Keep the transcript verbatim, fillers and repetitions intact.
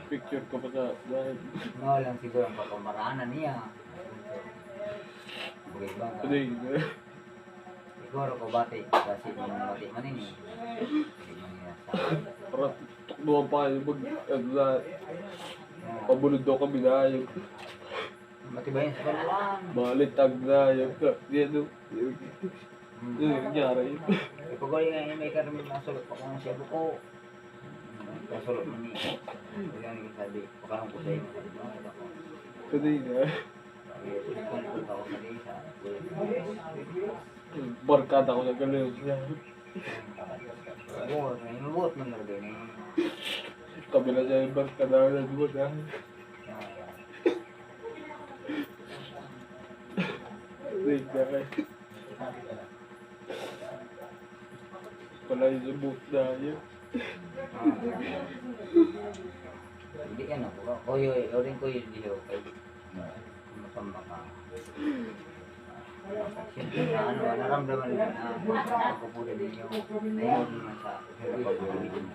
Picture ko pa sa bahay. No, lang siguro ang pagkamaraanan niya. Bagay ba? Hindi. Siguro ko bati, kasi kung mati man ini. Hindi man niya sa Para tukdoan pa kayo mag, ano na, pabulod daw kami na yun. Matibay yung sa kaluan. Balitag na yun. Yan, no? Hmm. Yun, nangyari yun. Ipagawin nga yung may karami mga sulok pa kung siya buko. Kasulok man ni. Kaya nga sabi, pakarang ko sa'yo. Sabi ko, Pwede na. Sabi ko, "Ikaw na ako sa isa." Barkada ko na gano'n. Oo, inuot man talaga ni. Kami na siya yung barkada ko na duwa na. Wait, bakit? Pala yung buhok na yun. Hindi ka na, bro. Oy, oy, oy, rin ko yun, di okay. Ano pa maka? Siyempre na, ano, naramdaman nila na pagkapuda ninyo. Ayun naman sa pagkapuda ninyo.